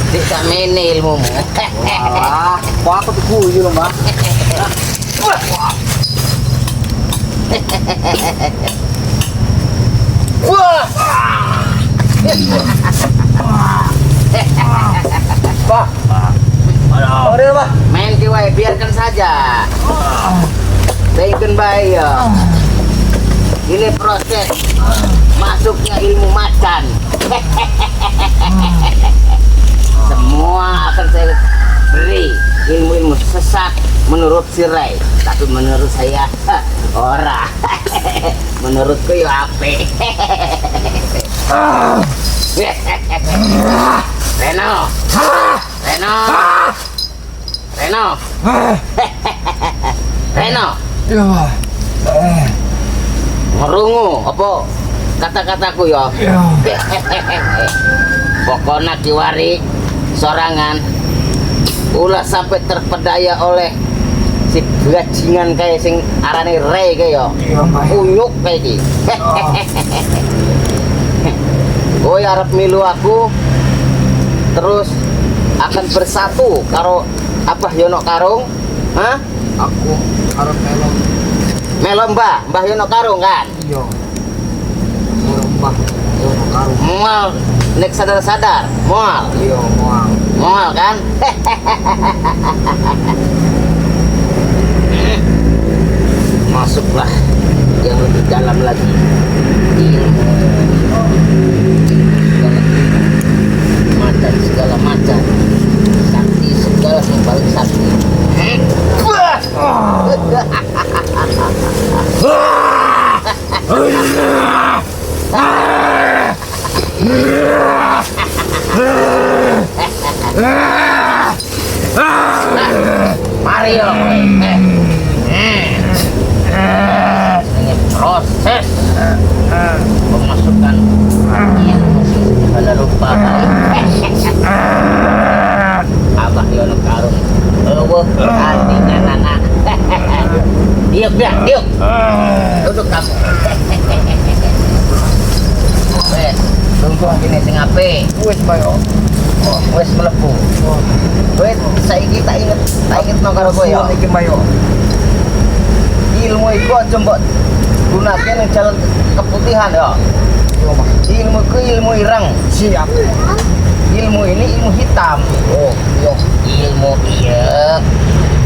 Dik sakmene ilmumu. Wah, kok aku diguyu lho, Mbah. Wah. Wah. Mbah. Sorry, Mbah. Main ki wae, biarkan saja. Biarkan bae ya. Ini proses masuknya ilmu macan. Semua akan saya beri ilmu-ilmu sesat menurut si Ray, tapi menurut saya ora. Menurutku ya apik. Reno. Reno. Reno. Reno. Iya, Mbah. Ngerungu apa kata-kataku ya? Iya. Pokoknya kiwari sorangan ulah sampai terpedaya oleh si bajingan kayak sing arane Ray kayak ya. Iya, Mbah. Unyuk kayak iki. Kowe arep milu aku terus akan bersatu karo Abah Yono Karung. Hah? Aku arep melo. Melo Mbah, Mbah Yono Karung kan? Iya. Melo Mbah Yono Karung. Mual nek sadar-sadar, mual. Iya, mual. Mual kan? Masuklah yang lebih dalam lagi. Ilmu segala macam, segala macam sakti, segala yang paling sakti. Mario, ini proses pemasukan ilmu segala rupa. Abah Yono Karung, eueuh tandinganana. Diuk dah, diuk. Duduk kamu. Wes, tunggu kene sing apik. Wis, Mbah yo. Wes mlebu. Wes saiki tak ingetno karo kowe ya. Iki, Mbah yo. Ilmu iku aja mbok gunake ning jalan keputihan ya. Iya, Mbah. Ilmu iku ilmu ireng. Siap. Ilmu ini ilmu hitam. Oh, iya. Ilmu iya.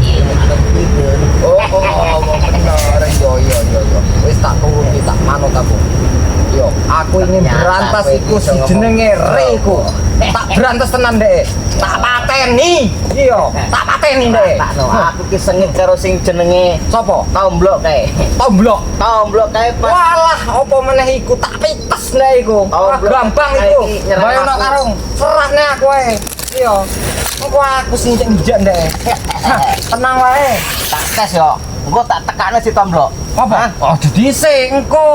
Ilmu anu hideung. Oh, oh, bener. Iya, iya, iya, iya. Wis tak turuti, tak manut aku. Yo, aku ingin Ternyata berantas kowe iku iso si ngomong. jenenge Re iku. Tak berantas tenan dek. Tak pateni. Iya, tak pateni dek. Tak no, aku ki sengit karo sing jenenge Sopo? Tomblok kae. Tomblok. Tomblok kae pas. Walah, opo meneh iku tak pites nek iku. Ora Tomblok gampang kae iku. iki nyerang Bayono aku. Karung, serahne aku wae. Iya. Engko aku sing njek ndek. Tenang wae. Tak tes yo. Engko tak tekakne si Tomblok. Apa? Oh, dhisik engko.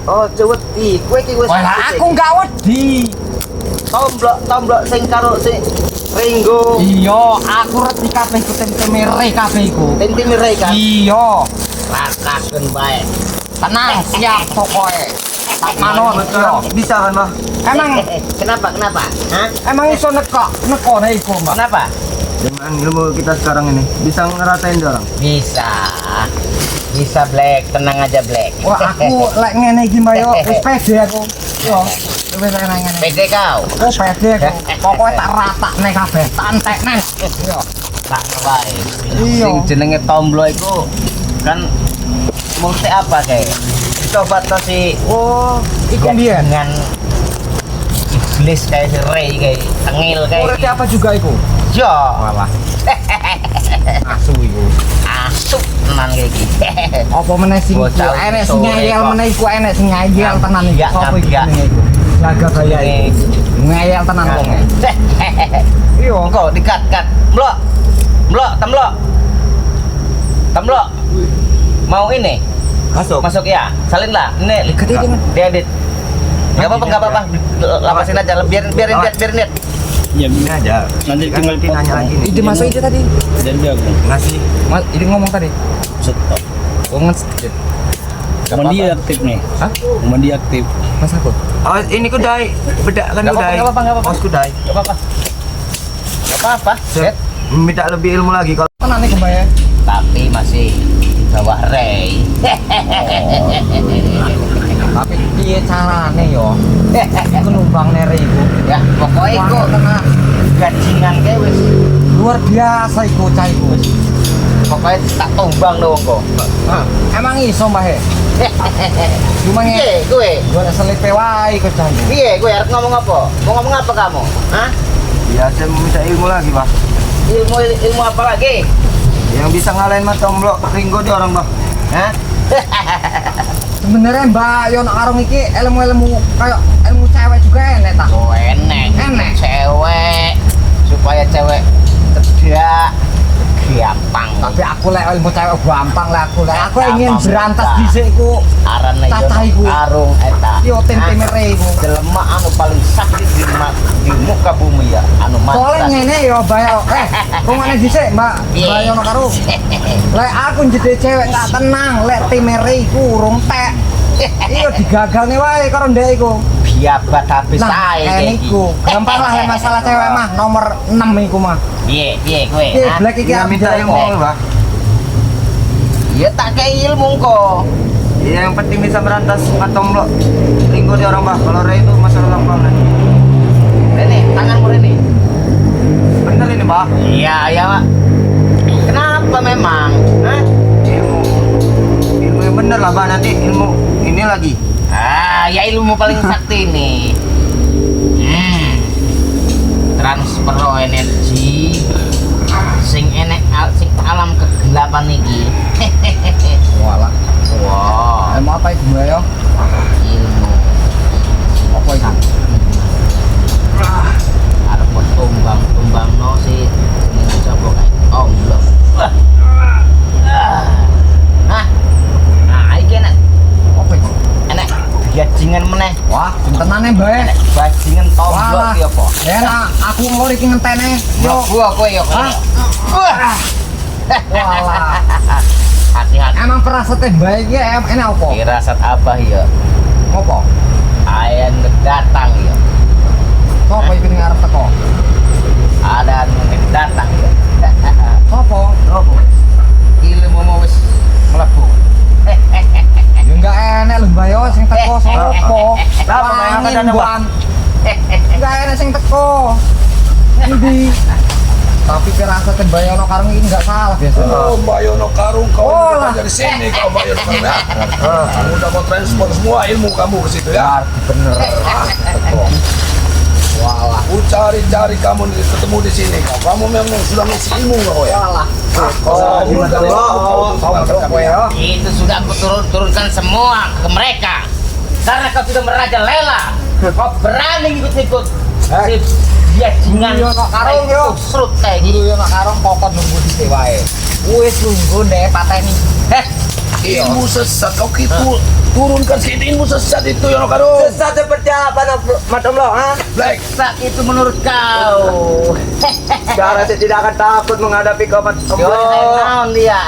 Oh, wedi. Kowe iki wis. Wah, aku enggak wedi. Tomblok sing karo sing Ringgo. Iya, aku reti kabeh iku tim-time Re kabeh iku. Tim-time Re kan? Iya. Rataken bae. Tenang, siap pokoke. Tak manut. Iya. Bisa kan, Mbah? Emang kenapa? Kenapa? Hah? Emang iso nekone iku, Mbah? Kenapa? Dengan ilmu kita sekarang ini bisa ngeratain orang. Bisa. Bisa Black, tenang aja Black. Wah, aku lek ngene iki, Mbah yo wis pede aku. Yo, wis enak ngene. Pede kau. Oh, pede aku. Pokoke tak ratakne kabeh, tak entekne. Iya. Tak wae. Iya. Sing jenenge tomblo iku kan multi apa kae? Dicoba to si Oh, iku mbiyen dengan iblis kayak si Ray kayak tengil kayak. Muridnya apa juga iku? Yo. Walah. Asu iku. Asu tenan kayak iki. Apa meneh sing Bocah enek sing sore ngeyel kok. meneh iku enek sing ngeyel tenan iki. Sopo iki Ngambiak. jenenge iku? Jaga baya iku. Ngeyel tenan wonge. Iya. Engko dikat kat. Mlok. Mlok, temlok. Temlok. Mau ini? Masuk. Masuk ya. Salin lah. Ini Gede ini, Mas. Diedit. Enggak apa-apa, enggak apa-apa. Lapasin aja, biarin biarin biarin biarin. Lihat. Ya, Ini aja. nanti Kan tinggal nanti nanya lagi nih. Ide masuk ide tadi. Dan dia Ngasih Mas, ide ngomong tadi. stop. Oh, nge-stop. Mandi aktif nih. Hah? Mandi aktif. Mas aku. Oh, ini kudai. Bedak kan Nggak apa-apa, kudai. nggak apa-apa, nggak apa-apa. Os kudai. Gak apa-apa. Gak apa-apa. Set. Minta lebih ilmu lagi kalau Tenan iku, Mbak ya. Tapi masih di bawah Ray. Tapi piye carane yo? Iku numbang nere iku. Ya, pokoknya Wah, kok tenan. gajingan kayak wis. Luar biasa iku cah iku. Pokoknya tak tumbang dong kok. Emang iso, Mbah? E? Cuma nge Piye kowe? golek selipe wae iku cah iku. Piye kowe arep ngomong apa? Mau ngomong apa kamu? Hah? ya saya mau minta ilmu lagi, Pak. Ilmu ilmu apa lagi? Yang bisa ngalahin Mas Tomblok Ringgo di orang, Pak. Hah? Sebenarnya Mbak Yono Karung iki ilmu-ilmu kayak ilmu cewek juga enek ta? Oh, enek. Enek. Cewek supaya cewek cedak gampang. Tapi aku lek ilmu cewek gampang lek aku lek aku ingin Gampang, berantas Mbak. dhisik iku Arane Cacah yo iku. karung eta. yo tim-tim iku. Jelema anu paling sakti di muka bumi ya anu Soalnya mantra. ngene yo Mbak yo. Rungokne dhisik Mbak Piye? Mbak Yono Karung. Lek aku njede cewek tak tenang, lek timere iku urung tek. Iya digagalne wae karo ndek iku. Biabat habis Nah, ae kene iku. Gampang lah lek masalah cewek mah nomor 6 iku mah. Piye piye kowe? Piye Hah? Black iki Ya arep minta njaluk ilmu, apa? Pak. Ya tak kei ilmu kok. Ya, yang penting bisa berantas Mas Tomblok Ringgo di orang, Pak. Kalau Ray itu masalah gampang nanti. Rene, tanganmu Rene. Bener ini, Pak. Iya, iya, Pak. Kenapa memang? Hah? Ilmu ilmu yang bener lah, Pak. Nanti ilmu ini lagi. Ah, ya ilmu paling sakti ini. Transfer energi sing enek sing alam kegelapan iki. Walah. Wah, Ilmu apa iku Mbak yo? ilmu Apa iku? arep mbok tumbang-tumbangno si jenenge sapa kae? Omblok. Wah. Ah. Hah? Nah, iki enak Apa iku? enak bajingan meneh. Wah, tenane Mbak. Enak bajingan tomblok Walah. iki apa? Enak, aku ngori iki ngentene. Yo. Mlebu kowe ya kowe. Hah? Wah. Walah. Hati-hati. Emang perasaan Mbak iki enak apa? Firasat abah ya. Apa? Ayan datang ya. Sopo iku ning arep teko? Ada yang datang ya. Sopo? Sopo? Ilmu mau wis mlebu. Ya enggak enek lho Mbak yo sing teko sopo? Lah, apa, Mbak? Angin, Ada, Mbak? Buan. Enggak enek sing teko. Endi? Tapi firasat Mbak Yono Karung iki enggak salah biasanya. Oh, Mbak Yono Karung, kau Oh, udah lah. dari sini kau Mbak Yono Karung ya. Kamu udah mau transfer semua ilmu kamu ke situ ya. Berarti bener. Teko. Walah. Aku cari-cari kamu nih, ketemu di sini kau. Kamu memang sudah ngisi ilmu kau ya. Walah. Oh, gimana, kau Oh, tinggalkan kami kowe ya. yo. Itu sudah aku turunkan semua ke mereka. Karena kau sudah merajalela. Kau berani ngikut-ngikut. Si bajingan. Yono Karung, yo. Serut kayak Guru gini. Yono Karung pokok nunggu dhisik wae. Wis nunggu ndek pateni. Heh, Ilmu sesat kau gitu turunkan sini ilmu sesat itu Yono Karung. Sesat seperti apa, Mas Tomblok, ha? Black. sesat itu menurut kau. Sekarang saya tidak akan takut menghadapi kau, Mas Yo, Tomblok. naon dia.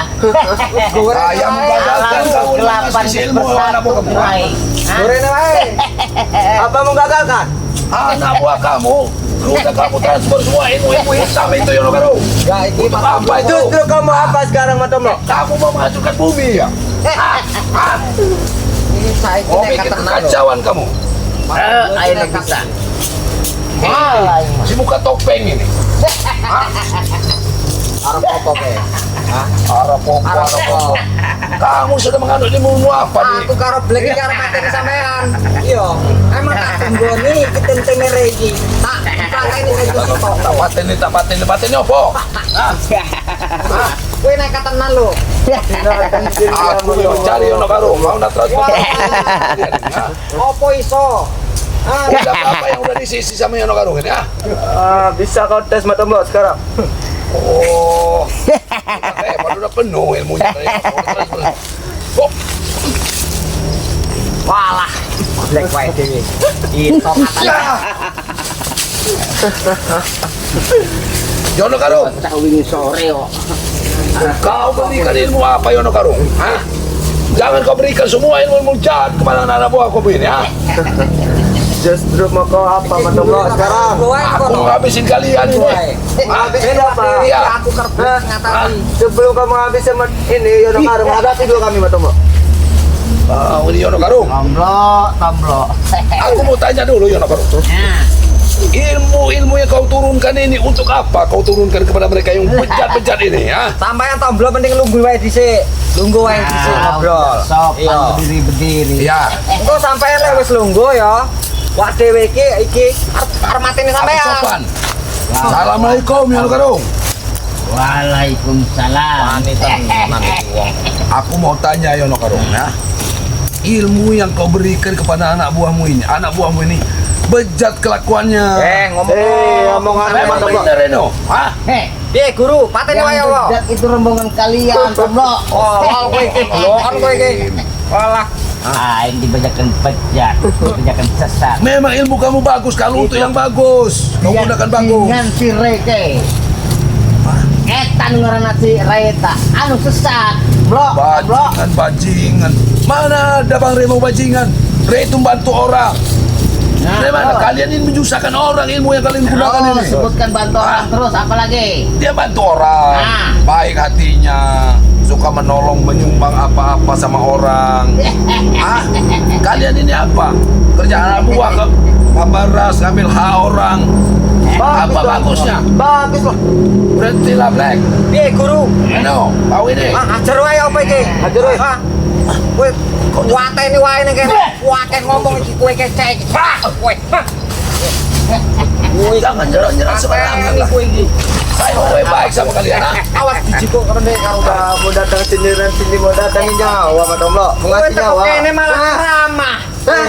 Saya menggagalkan Alam kamu kegelapan ngasih ilmu anak bersatu buah kamu. Rai. Hah? Gorene wae. Apa menggagalkan? Anak buah kamu sudah kamu transfer semua ilmu-ilmu hitam itu Yono Karung. Ya iki Untuk apa itu? Justru kamu apa sekarang, Mas Tomblok? Kamu mau menghancurkan bumi ya? Ini saiki Mau nek bikin ketenan lho. kekacauan kamu. Eh, ayo nek bisa. Alah, Si muka topeng ini. Arep apa kowe? Hah? Arab popo, Arep Arab apa? popo. Kamu sudah mengandung ilmu apa nih? Aku karo Black iki arep mateni sampean. Iya. Emang tak tunggoni iki tentene iki. Tak pateni sing Tak pateni, tak pateni, pateni apa? Kowe nek ketenan lho. Aku yo cari Yono Karung, mau nak transfer. Apa iso? Ah, Udah apa yang udah disisi sama Yono Karung ini ah? Ah, bisa kau tes Mas Tomblok sekarang. Oh, baru udah penuh ilmunya. Oh, walah. Black wae dhewe. Iso katane. ya. Yono Karung, Cah wingi sore kok. kau berikan ilmu apa Yono Karung? Hah? Jangan kau berikan semua ilmu-ilmu jahat kepada anak-anak buah kau ini, ya. Justru mau kau apa Mak Tomblo sekarang? Aku ngabisin kalian ini. Ngabisin apa? Iya. Aku kerja ngatasi. Sebelum kamu ngabisin ini Yono Karung, hadapi dulu kami Mak Tomblo. Ah, ini Yono Karung. Tomblo, tomblo. Aku mau tanya dulu Yono Karung. Ilmu-ilmu yang kau turunkan ini untuk apa? Kau turunkan kepada mereka yang bejat-bejat ini, ya? Sampeyan tomblo mending lungguh wae dhisik. Lungguh wae dhisik ngobrol. Sopan berdiri-berdiri. Iya. Engko sampeyan lek wis lungguh ya. Wak dhewe iki iki arep mateni Aku sampeyan. sopan. Assalamualaikum Yono Karung. Waalaikumsalam. Wani tenan iki wong. Aku mau tanya Yono Karung ya. Ilmu yang kau berikan kepada anak buahmu ini bejat kelakuannya. Ngomong. Omongan Mak Memang Tomblo. benar Reno? Hah? Heh, Piye guru, pateni wae yang apa? bejat itu rombongan kalian, tomblo. Oh, kowe iki blokan kowe iki. Walah. Ah, ini dibacakan bejat, dibacakan sesat. Memang ilmu kamu bagus kalau untuk yang bagus. Kau gunakan bagus. Dengan si Reke. Etan ngaranna si Reta, anu sesat. Blok, blok. Bajingan, bajingan. Mana ada Bang Remo bajingan? Re itu bantu orang. Nah, Dari mana? terus. Kalian ini menyusahkan orang ilmu yang kalian gunakan Terus ini. sebutkan bantu orang terus apalagi? Dia bantu orang, Ah. baik hatinya, suka menolong, menyumbang apa-apa sama orang. Ah, kalian ini apa? Kerjaan buah ke beras, ngambil hak orang. Apa dong. bagusnya? Bagus lah. Berhentilah Black. Piye guru? Reno, kau ini. Ah, ajar wae apa iki? Ajar wae. Ah. Kowe wateni wae ning kene. Wakeh ngomong iki kowe kecek iki. Ah, kowe. Hah. Jangan nyerang-nyerang sembarangan lah. Kowe iki. Saya mau baik sama kalian. Ah. Awas dijikuk kene karo Kamu datang sini dan sini mau datangin nyawa Mak Tomblo. Mau Kowe ngasih teko nyawa. kene malah ramah. Ah.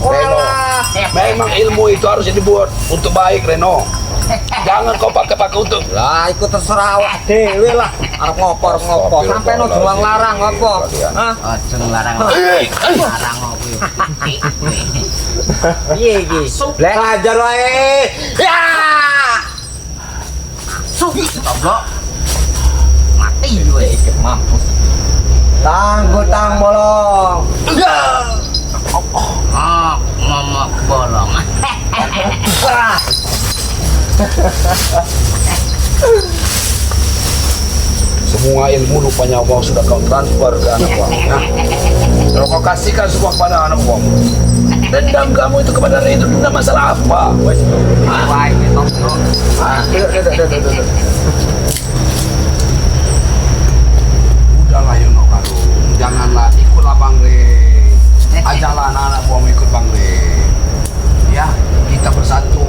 Reno, Walah. memang ilmu itu harus dibuat untuk baik Reno. Jangan kau pakai-pakai untuk Lah iku terserah awak dhewe lah. Arep ngopo arep ngopo. Sampeyan ojo larang ngopo. Hah? Ojo nglarang. Eh, eh. Larang kowe. Piye iki? Black. Ajar wae. Ya! Suh, toblok. Mati kowe. Mampus. Tangguh tang bolong. Oh, momok bolong. Semua ilmu rupanya kau sudah kau transfer ke anak buahmu. Ya? Kalau kau kasihkan semua kepada anak buahmu, dendam kamu itu kepada Rey itu dendam masalah apa? Hah? Wae tomblo. Hah? Duduk, duduk, duduk, duduk. Udahlah Yono Karung, janganlah ikutlah Bang Rey. Ajaklah anak-anak buahmu ikut Bang Rey. Ya, kita bersatu.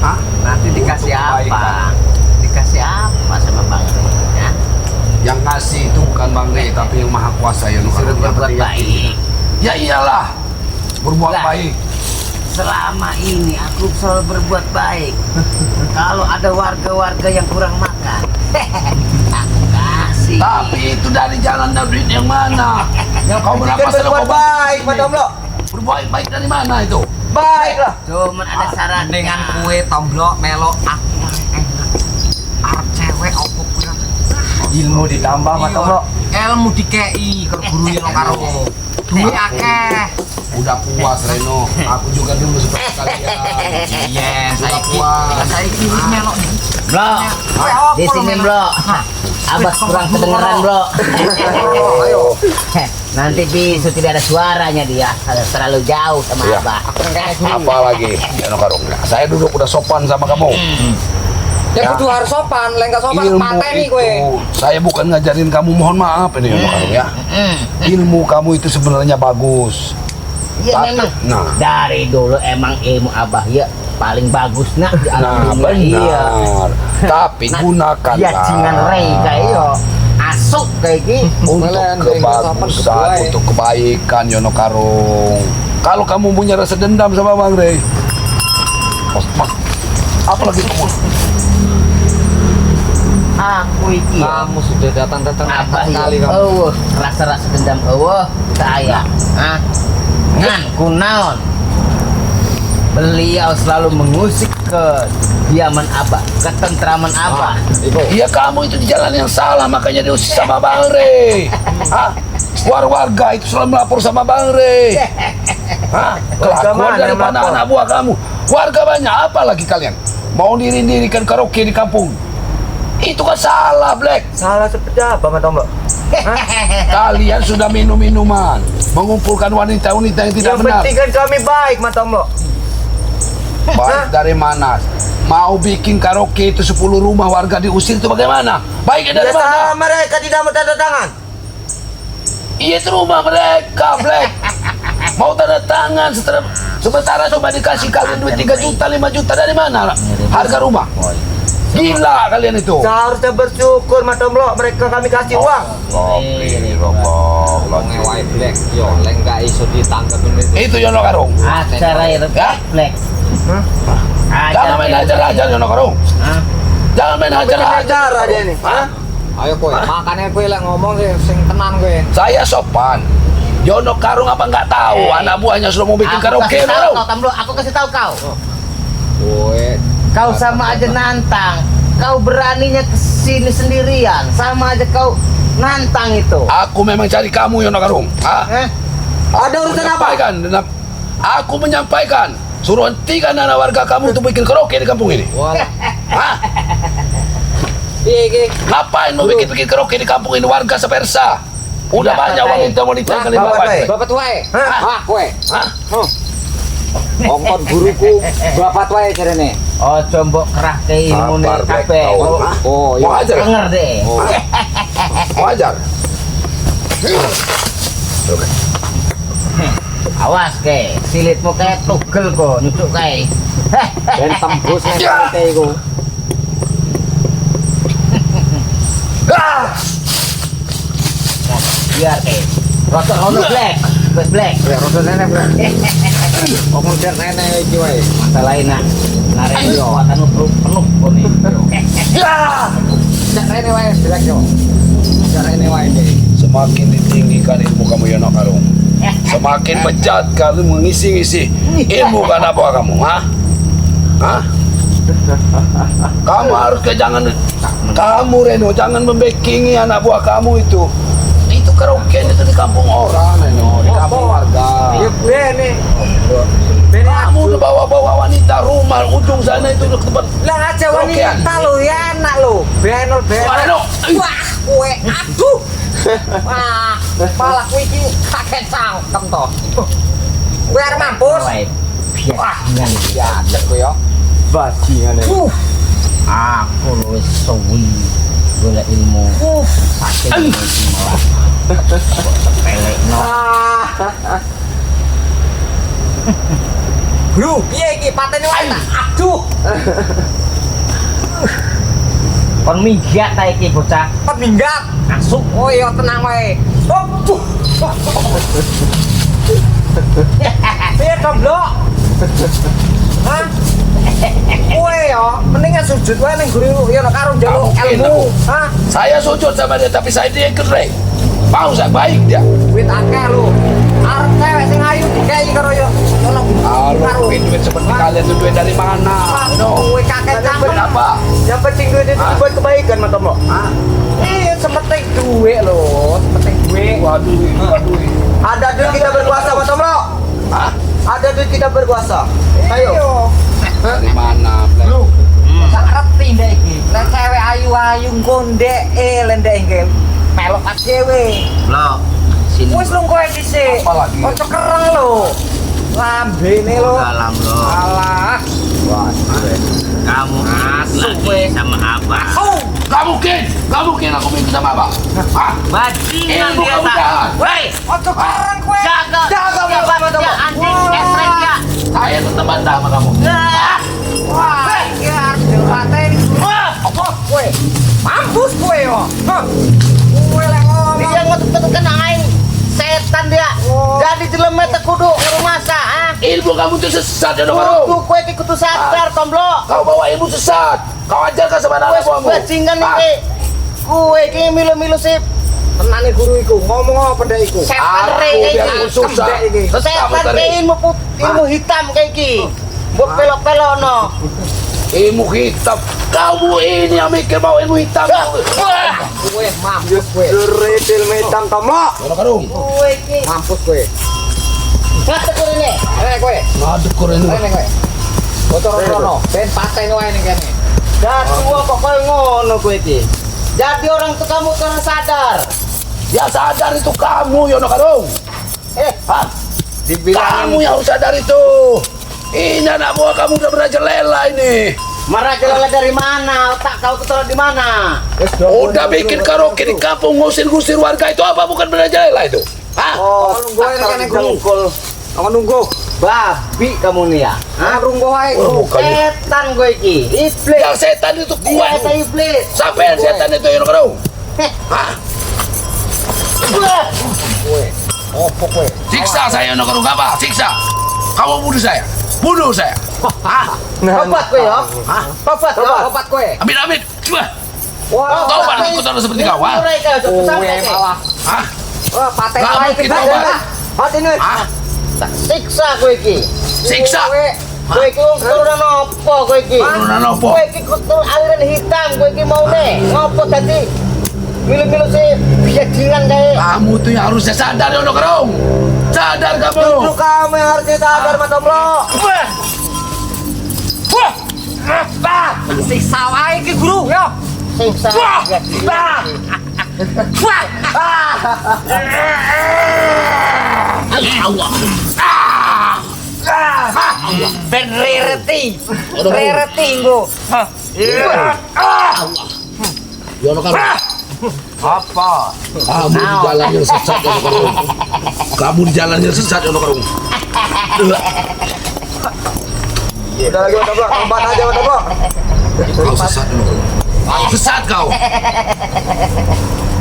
Hah? Nanti dikasih Untuk apa? kebaikan. Dikasih apa sama Bang Rey? Ya? Yang ngasih itu bukan Bang Rey, tapi yang Maha Kuasa Yono Disuruh Karung. berbuat baik. Ya iyalah, berbuat Lah. baik. Selama ini aku selalu berbuat baik. Kalau ada warga-warga yang kurang makan, aku kasih. Tapi itu dari jalan dan duit yang mana? Yang Kau penting berapa kan selalu berbuat kau baik Mak Tomblo. Berbuat baik dari mana itu? Baik lah. Cuman ada syaratnya. Dengan kue tomblo melo aku enak. Arep cewek opo kuwi. Ilmu ditambah Mak Tomblo. Ilmu dikei karo guru yen karo. Duit akeh. Udah puas Reno, aku juga dulu seperti kalian. Iya, Sudah saiki. puas. Lah saiki wis melok. Blok. Kowe opo Di sini, melok? Blok. Abah kurang kedengeran, Blok. Ayo. Nanti bisu tidak ada suaranya dia, terlalu jauh sama Iya. Abah. Apa lagi? Reno Karung. Saya duduk udah sopan sama kamu. Ya kudu harus sopan, lek enggak sopan Ilmu pateni itu, kowe. saya bukan ngajarin kamu, mohon maaf ini Yono Karung ya. Ilmu kamu itu sebenarnya bagus. Iya Tapi- memang. Nah. Dari dulu emang ilmu Abah ya paling bagus nak di Nah, alam dunia. Iya. benar. Tapi Nah, gunakanlah. Iya jingan rei kayak yo. Asuk kayak gini. Untuk Melen, kebagusan, untuk kebaikan Yono Karung. Kalau kamu punya rasa dendam sama Bang Rey, mas, mas, apalagi kamu? Aku iki ya. Kamu sudah datang-datang Abah sekali ya. kamu. Eueuh, rasa-rasa dendam eueuh saya. Hah? Ngan kunaon? Beliau selalu mengusik kediaman Abah, ketentraman Abah. Iku. Iya, kamu itu di jalan yang salah, makanya diusir sama Bang Rey. Hah? Warga itu selalu melapor sama Bang Rey. Hah? Kelakuan mana daripada melapor? anak buah kamu. Warga banyak, apalagi kalian mau diri-dirikan karaoke di kampung. Itu kan salah, Black. Salah seperti apa, Mas Tomblo? Kalian sudah minum minuman, mengumpulkan wanita-wanita yang tidak Yang benar. penting kan kami baik, Mas Tomblo. Baik dari mana? Mau bikin karaoke itu 10 rumah warga diusir itu bagaimana? Baiknya dari Ya mana? salah mereka tidak mau tanda tangan. Iya, itu rumah mereka, Black. Mau tanda tangan setelah sementara coba dikasih kalian duit 3 juta, 5 juta dari mana? Harga rumah. Gila kalian itu. Seharusnya bersyukur, Mas Tomblo, mereka kami kasih uang. Wonge wae Black yo lek gak iso ditangkep itu. Itu Yono Karung. Acara itu Ya? Black. Hah? Jangan main hajar-hajar Yono Karung. Hah? Jangan main hajar-hajar. Acara dia nih. Hah? Ayo kowe, makane kowe lek ngomong sing sing tenan kowe. Saya sopan. Yono Karung apa nggak tahu? Eh. Anak buahnya sudah mau bikin Aku karaoke kasih tahu Karung. kau, Tamblo, aku kasih tahu kau. Kowe Kau sama aja nantang. Kau beraninya kesini sendirian. Sama aja kau nantang itu. Aku memang cari kamu Yono Karung. Hah? Eh? Ada urusan apa? Menyampaikan, aku menyampaikan, suruh hentikan anak warga kamu untuk bikin karaoke di kampung ini. Walah. Hah? Piye iki? Ngapain mau bikin-bikin karaoke di kampung ini warga sepersa? Udah Ya, banyak selesai. wanita-wanita yang kalian Bapak bawa. tuai. Bapak tuae. Hah? Hah, kowe. Hah? Huh. Kongkon guruku bapak tuae jarene. Ojo mbok kerahke ilmune Sabar, Black, kabeh. kau. Oh, Hah? Oh, Mau iya. ajar? Denger deh. Oh. Mau ajar? Oke. Awas ke, silitmu kayak tugel kok, nyucuk kae. Ben tembus nek Ya. kate iku. Ah! Biar ke. Rotok rono Black, wes Black. Lek rada nene, Black. Kok ngejar nene iki wae. Masalah nak narik kekuatanmu perlu penuh kok nih. Ya! Cek rene wae, Black yo. Cek rene wae iki. Semakin ditinggikan ilmu kamu Yono Karung, semakin bejat kamu mengisi-ngisi ilmu kan apa kamu, ha? Hah? Kamu harus ke jangan kamu Reno jangan membackingi anak buah kamu itu. Itu karaoke itu di kampung orang Reno, di kampung warga. Ya bene. Bene Kamu udah bawa-bawa wanita rumah ujung sana itu ke tempat Lah aja wanita lho ya anak lho. Benol Wah, benol. Reno. Wah, kowe aduh. Wah, malah kowe iki kaget cangkem to. Kowe arep mampus. Wae. Wah, Biasingan iki. ya cek kowe yo. Bajingan ini. Aku lho wis suwi golek ilmu. Saking iki malah kok sepelekno. Ah. Bro, piye iki pateni wae ta? Aduh. Kon minggat ta iki bocah. Kon minggat. Masuk. Oh iya tenang wae. Oh. Piye goblok? Hah? Kowe yo mendingan sujud wae ning guru yo karo njaluk Mungkin ilmu. aku. Hah? Saya sujud sama dia tapi saya dia ikut Rey. Mau saya baik dia. Duit akeh lho. Arep cewek sing ayu dikei karo yo ono Kalau duit duit seperti kalian itu duit dari mana? No. Kowe kakek Duit cangkem. apa? Yang penting duit itu Hah? buat kebaikan, Mas Tomblo. Hah? Iya, sepenting duit lho, sepenting duit. Waduh, waduh. Ada duit kita berkuasa, Mas Tomblo. Hah? Ada duit kita berkuasa. Ayo. Iya. Dari mana? Black? Gak ngerti ndek iki. Lek cewek ayu-ayu ngko ndeke lendek iki melok pas dhewe. Blok. Sini. Wis lho kowe dhisik. Apa lagi? Ojo kereng lho. Lambene lho. Dalam lo. Alah. Kamu Masuk, lagi weh. sama Abah. Oh, Gak mungkin, gak mungkin aku minta sama abang. Hah? Bajingan Ilmu dia kamu tak. jahat. Woi, ojo kereng kowe. jaga. Jaga Siapa mulut kamu, dia Tomo. anjing esrek ya. Saya tetap bantah sama kamu. Ah. Wah, iki arep dipateni. Wah. Apa kowe? Mampus kowe yo. Hah. Kowe lek ngomong Dia ngetuk-ngetuk kena aing. Setan dia. Oh. Jadi jelema teh kudu ngerumasa, ah. Ilmu kamu itu sesat ya Kudu Karung. kowe iki kudu sadar, Tomblo. Kau bawa ilmu sesat. Kau ajarkan sama anak Wes buahmu. bajingan Ah, iki. Kowe iki milu-milu sip tenane guru iku ngomong apa ndek iku? setan Aku re biar iki. susah. Kembek iki. Tetap Setan mencari. ke ilmu ilmu hitam kayak iki. Mbok pelok-pelokno. Ilmu hitam. Kamu ini yang mikir bawa ilmu hitam. Wah, Kowe mampus kowe. Jure ilmu hitam Tomblok. Yono Karung. kowe iki. Mampus kowe. Ngadeg rene. Eh kowe. Ngadeg kore ini. Rene kowe. Bocor rono, ben paten wae ning kene. Dadi kok koyo ngono kowe iki. Jadi orang tuh kamu tuh sadar. Ya sadar itu kamu Yono Karung. Hah? Dibilangin Kamu yang harus sadar itu. Ini anak buah kamu udah merajalela ini. Merajalela dari mana? Otak kau tuh taruh di mana? Udah bikin karaoke di kampung, ngusir-ngusir warga itu apa bukan merajalela itu? Hah? Oh, nunggu ae ning kene guru. Dengkul. Aku nunggu. Babi kamu nih ya. Hah, nunggu wae. Oh, bukan. Setan gue iki. Iblis. Yang setan itu kuat. Iya, iblis. Siapa yang setan itu Yono Karung? Hah? Wah. Kowe. Opo kowe? Siksa saya Yono Karung apa? Siksa. Kamu bunuh saya. Bunuh saya. Hah? Tobat kowe ya. Hah? Tobat ya. Tobat kowe. Amin amin. Coba. Wah, Tobat aku terus seperti kau. Hah? kowe malah. Hah? Wah, paten Kamu wae kita tobat. Paten wis. Hah? Tak siksa kowe iki. Siksa. Kowe. Kowe iki wong turunan opo kowe iki? Turunan opo? Kowe iki keturunan aliran hitam kowe iki maune. Ngopo dadi milu-milu si bajingan kae. Kamu tuh yang harusnya sadar Yono Karung. Sadar kamu. Justru kamu yang harusnya sadar Mas Tomblok. Wah. Wah. Bah, siksa wae iki guru, yo. Siksa. Wah. Bah. Wah. Allah. Ah. Ah. Ben rereti. Yono Karung. Rereti engko. Ah. Yono Karung. Apa? Kamu di jalan yang sesat Yono Karung. Kamu di jalan yang sesat Yono Karung. Udah lagi Mas Tomblok, tobat aja Mas Tomblok. Kau sesat Yono Karung. Sesat kau.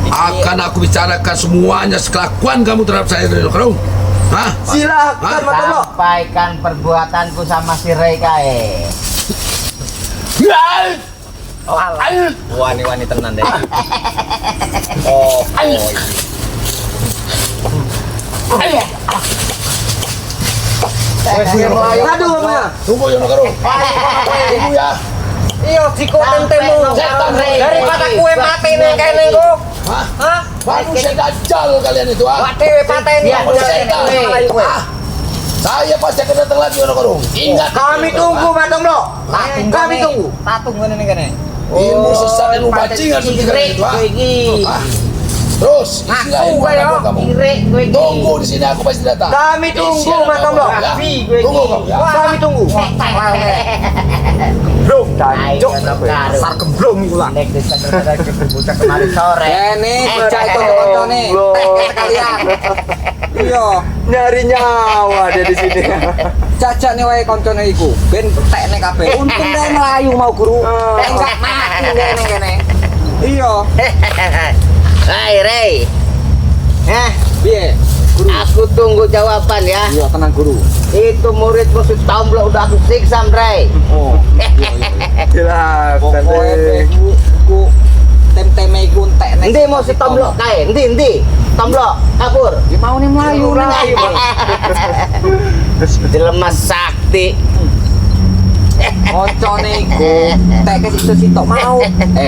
Akan aku bicarakan semuanya kelakuan kamu terhadap saya Yono Karung. Hah? Silakan Mas Tomblok. Sampaikan perbuatanku sama si Rey kae. Wani-wani tenan deh. Oh, Wes mlayu. Aduh, Mas. Tunggu Yono Karung. Tunggu ya. Iya, jiko tentemu. Setan. Daripada kowe mati ning kene engko. Hah? Hah? Manusia dajjal kalian itu ah. Wak dhewe pateni. Ya, setan. Mlayu kowe. Ah. Saya pasti akan datang lagi Yono Karung. Ingat. Kami tunggu Mas Tomblok. Kami tunggu. Tak tunggu ning kene. Ilmu sesat, ilmu bajingan seperti kalian itu ah. Kowe iki. Ah. Terus, Ngaku isilah ilmu kowe, anak yo. buah kamu. Irek kowe iki. Tunggu di sini aku pasti datang. Kami tunggu Isilah Mas Tomblok. kamu, ya. Babi kowe iki. Tunggu kamu ya. Kami tunggu. Gemblong, Ayo, jancuk. Yono Karung. Besar gemblong iku lah. Nek desa bocah kemarin sore. Kene bocah itu koncone. Teh sekalian. Iya, Nyari nyawa dia di sini. jajane wae koncone iku. Ben tekne kabeh. Untung dhewe mlayu mau guru. Nek enggak mati kene kene. Iya, Hai Rey. Eh, piye? Guru. aku tunggu jawaban ya. Iya, tenang guru. Itu muridmu si Tomblok udah aku siksa, Rey. Oh, iya iya. Silakan. Pokoke deh. iku iku tem-teme iku entekne. Endi mau si Tomblok kae? Endi endi? Tomblok kabur. Ya mau nih mlayu Mlayu, Bang. Jelema sakti. Koncone iku teke sitok-sitok mau.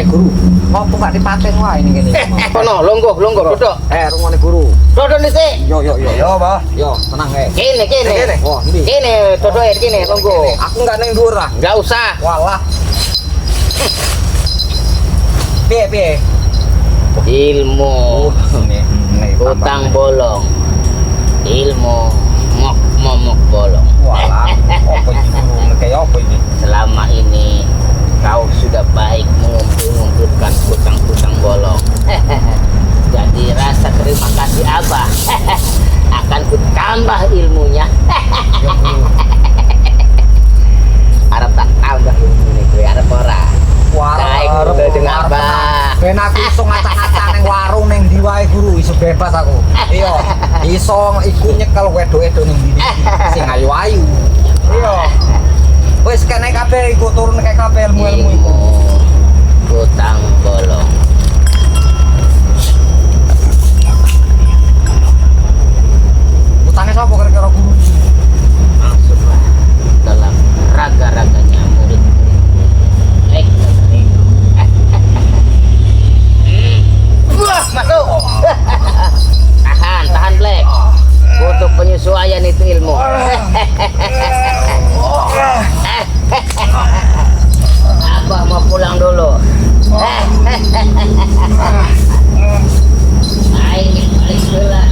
Guru, ngopo gak dipaten wae ning kene? Kono, longgo, longgo, duduk. Rungone guru. Duduk dhisik. Yo yo yo. Yo, Bah. Yo, tenang. Kene, kene. Kene. Wah, endi? Kene, duduke kene, longgo. Aku enggak ning dhuwur lah. Enggak usah. Walah. Piye piye? Ilmu utang bolong. Ilmu mok momok bolong. Walah, apa iki guru? Kayak apa iki? Selama ini kau sudah baik mengumpul-ngumpulkan utang-utang bolong. Jadi rasa terima kasih Abah akan kutambah ilmunya. Arep tak tambah ilmune kowe arep ora? Warung, Baik, dengan Abah. Ben aku iso ngacak-ngacak ning warung ning ndi wae guru, iso bebas aku. Iya, iso iku nyekel wedok-wedok ning ndi sing ayu-ayu. Iya. Wis kene kabeh iku turun kae kabeh ilmu-ilmu iku. Ilmu utang bolong. Utange sapa kira-kira guru? Masuklah dalam ilmu. Abah mau pulang dulu. Aing balik heula.